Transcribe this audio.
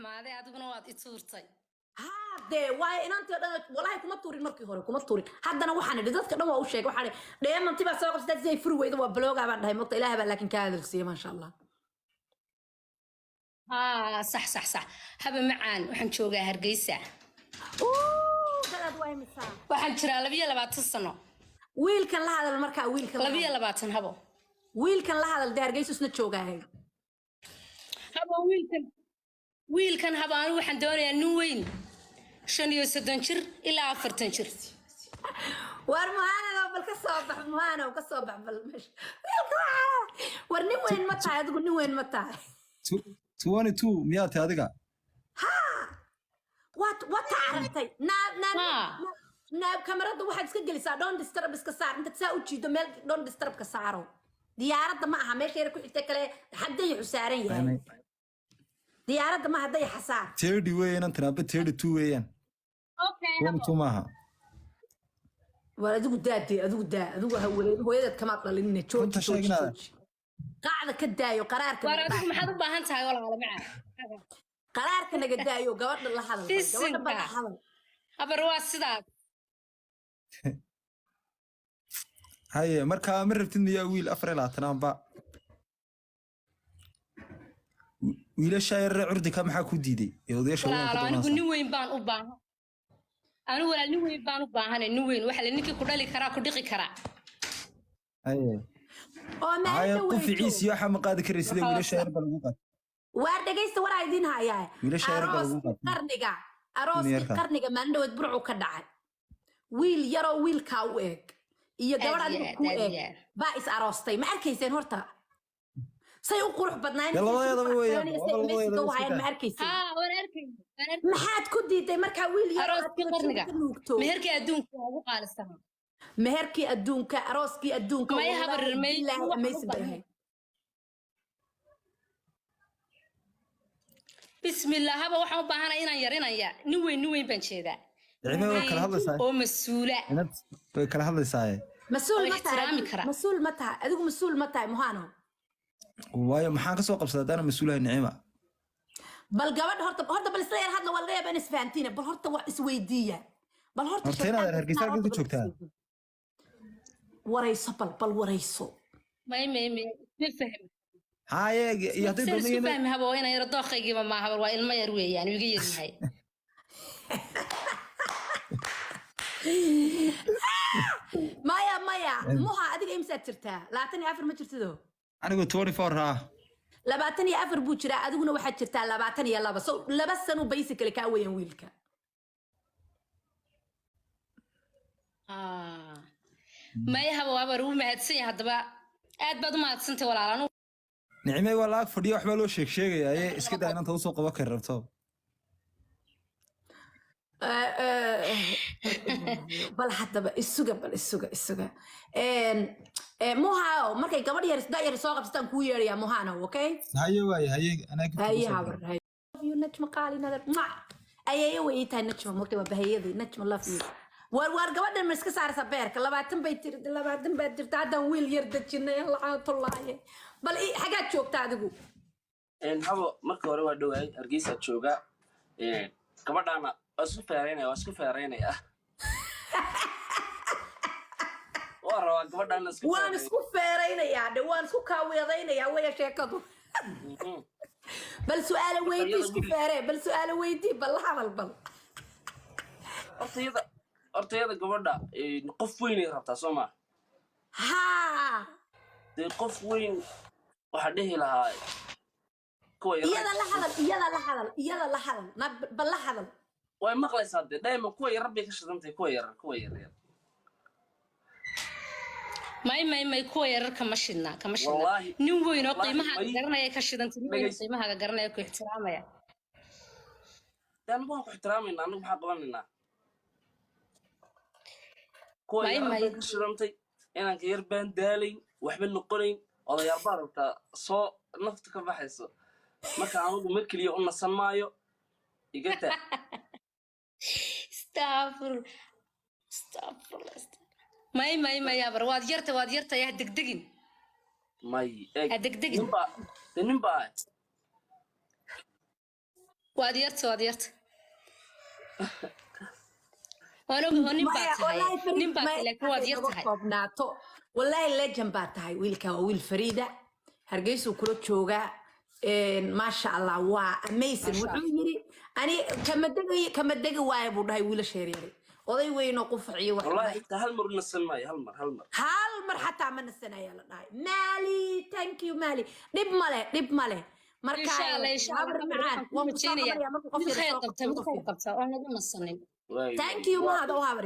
Xumaaday, adiguna waad i tuurtay. Haadee, waayo inantii o dhan walahi kuma tuurin markii hore, kuma tuurin. Haddana waxaan idhi, dadka dhan waa u sheegay, waxaan idhi dheemanti baa soo qabsataa, si ay furi weydo waa block-gaa baan dhahay. Mogta, Ilaah baa laakiin kaa hadalsiiyey, maasha Allah. Haa, sax sax sax. Haba macaan, waxaan joogaa Hargeysa. Dadaad waa imisaa? Waxaan jiraa 22 sano. Wiilkan la hadal markaa, wiilkan la labiyo hadal. labaatan habo. Wiilkan la hadal dee, Hargeysa isna joogaahay. Habo, wiilkan habo, anigu waxaan doonayaa nin weyn, 35 jir ilaa 40 jir. War Muhaanow, bal ka soo bax. Muhaanow, ka soo bax bal meesha. Wiilka war nin weyn ma tahay adigu? Nin weyn ma tahay? 22 miyaa tahay adiga? Waad ta aragtay naab naab. Haa. Naab, kamarada waxaad iska gelisaa don't disturb, iska saar. Intaad saa u jiido meel don't disturb ka saaro. Diyaaradda ma aha, meesha yar ku xigta kale dayaxu saaran yahay. Diyaaradda ma aha, dayaxa saar. 30 weeyaan intan aba, 32 weeyaan. Okay. 22 maaha. War adigu daadee, adigu daa, adigu haween hooyadeed kamaad dhalinine, jooji. Runta Jooji. sheeg inaad- Jooji, qacda ka daayo qaraarka. War Naga adigu daa. maxaad u baahan tahay, walaala macaan? Qaraarka naga daayo, gabadha la hadal bal, gabadha bal la Fisinka. hadal. Habar, waa sidaas. Haye, markaa ma rabtid miyaa wiil 24 anba? Wiilasha yarare curdika maxaa ku diiday ee odayaasha weyn ku Walaalo, anigu doonaysaa? nin weyn baan u baahan. Anigu walaal, nin weyn baan u baahanay, nin weyn waxa la ninkii ku dhali karaa, ku dhiqi karaa. Haye. Oo haye maalin weyto. Quficiis iyo waxa ma qaadi karay sida Waxaa wiilasha yar ba lagu qaad. Waar dhegaysta, waraa idiin hayaa. Wiilasha yar baa lagu Arooskii qaatay. qarniga, arooskii Yarka. qarniga maalin dhaweed Burcu ka dhacay. Wiil yaroo wiilkaa u eg iyo gabadh Aad iyo adiga aad, ku aad eg iyo aad. baa is aroostay. Ma arkayseen horta say u qurux badnaayeen? Dee labadeedaba weeyaan, say waaba amazing labadeedaba u hayaan, ma iska. arkayseen? Haa, waan arkay, waan arkay. Maxaad ku diiday markaa wiil yaroo aad Arooskii kula qarniga. ka nuugto? Meherkii adduunka waa ugu qaalisanaa. Meherkii adduunka, arooskii adduunka. Maya, Wallaahi habar, may billaahi, waxaan u amazing bay baahan. ahayd. Bismillah, haba, waxaan u baahanay inaan yar, inaan yar, nin weyn, nin weyn baan jeedaa. Nicme way kala hadlaysaa. Oo mas-uula. Inad way kala hadlaysaa. Mas-uul Oo ma tahay ixtiraami adigu? kara. Mas-uul ma tahay adigu? Mas-uul ma tahay, Muhano? Waayo, maxaan ka soo qabsadaa haddaana mas-uulahay, Nicima? Bal gabadha horta bal isla yar hadla. Waa laga yaabaa in isfahantiina. Bal horta wax isweydiiya, bal horta. Horta inaad Shaydaanka Hargeysa horta halkeed ku bal joogtaa? isweydiiya. Warayso, bal warayso. May, may, may, ma fahmi. Haye, iyo hadday Saan isku doonayeen. fahmi, haba, waa inaan yaro, dooqaygiiba maaha. Habar, waa ilmo yar weeyaan, wuu iga yar yahay. Maya, maya, Muha, adiga imsaad jirtaa? 24 ma jirtido? Anigu 24 haa. 24 buu jiraa, adiguna waxaad jirtaa 22. So 2 sano basically kaa weyan wiilka. Ah. Maya haba, habar, wuu mahadsan yahay. Haddaba aad baad u mahadsantay, walaal, anigu Nicme waa laag fadhiya, waxbaa loo sheeg sheegayaa ee iska daa inanta usoo qaban kari rabto. Bal haddaba isuga, bal isuga, isuga. Muhao, markay gabadh yar da yar soo qabsataan kuu yeerayaa, Muhano, okay? Haye, waaye, haye, anaa gifta Haye kusoo habar, haye. Love you, Najma qaali nadar. Mwah! Ayeeyo way ii tahay Najma, mogta, waa bahayadii Najma. Love you. War war, gabadhan ma iska saaraysaa beerka? 20 bay tiri, 20 baad jirta. Haddaan wiil yar dejinay, lacaantolaaye. Bal xagaad joogta adigu? Habo, marka hore waa dhowahay, Hargeysa jooga. Gabadhaana waa isku feeraynaya, waa isku feeraynaya, waa rabaa gabadhaana isku Waan feeraynaya. isku feeraynayaa dhe, waan isku kaawiyadaynayaa weya sheekadu. Bal su-aalo weydii. Iyada Isku wiil- feeree, bal su-aalo weydii, bal la hadal bal. Horta iyada gabadha qof weynay rabtaa, soo ma? Haa. Dee qof weyn waxaa dhihi lahaa kuwa yarar. Iyada la hadal, iyada la hadal, iyada la hadal na, bal la hadal. Way maqlaysaa dee, diamond, kuwa yarar bay ka shidantahay, kuwa yarar, kuwa yaryar. May, may, may, kuwa yarar kama shidna, kama shidna. Wallaahi. Nin weyn oo Wallaahi, qiimahaaga may. garanaya ka shidanta, nin weyn oo Dhagays- qiimahaaga garanaya, ku ixtiraamaya. Dee anagu waan ku ixtiraamayna, anagu maxaa qabanaynaa? Kuwa May, yarar may. bay ka shidantay. Inanka yar baan daalayn, waxba noqonayn, odayaal baa rabtaa soo nafta ka baxayso. Marka anigu mar keliya u nasan maayo, iga taa. Astaghfirullah, astaghfirullah, astaghfirullah. May, may, may, habar, waad yarta, waad yartay, ha degdegin. May, eeg. Ha degdegin. Ninbaa dee, ninbaa. Waad yarta, waad yarta. Waan ogahay oo nin baa Maya, tahay. wallaahi Fariid, Nin baa maya tahay, laakiin waad yar inaga tahay. koobnaato. Wallaahi legend baa tahay. Wiilkan waa wiil fariida, Hargeysuu kula joogaa. Maasha Allah, waa amazing. Maasha. Wuxuu yiri ani kama degi, kama degi waayo buu dhahay. Wiilasha yaryar, oday weynoo qufaciyo wax Wallahi dhahay. Xitaa hal mar u nasan maayo, hal mar, hal mar. Hal mar xataa ma nasanaya la dhahay. Maali, thank you Maali. Dhib male, dhib male. Marka Insha Allah, insha Allah. habar Habar, macaan, waxaan kuu waan kusoo rajaynayaa qabanaya marka qof mid yar khayr soo qabta, qabto mid qof khayr yar. qabta oon lagu nasanin. Waay. Thank waay you. waa Mahad oo habar.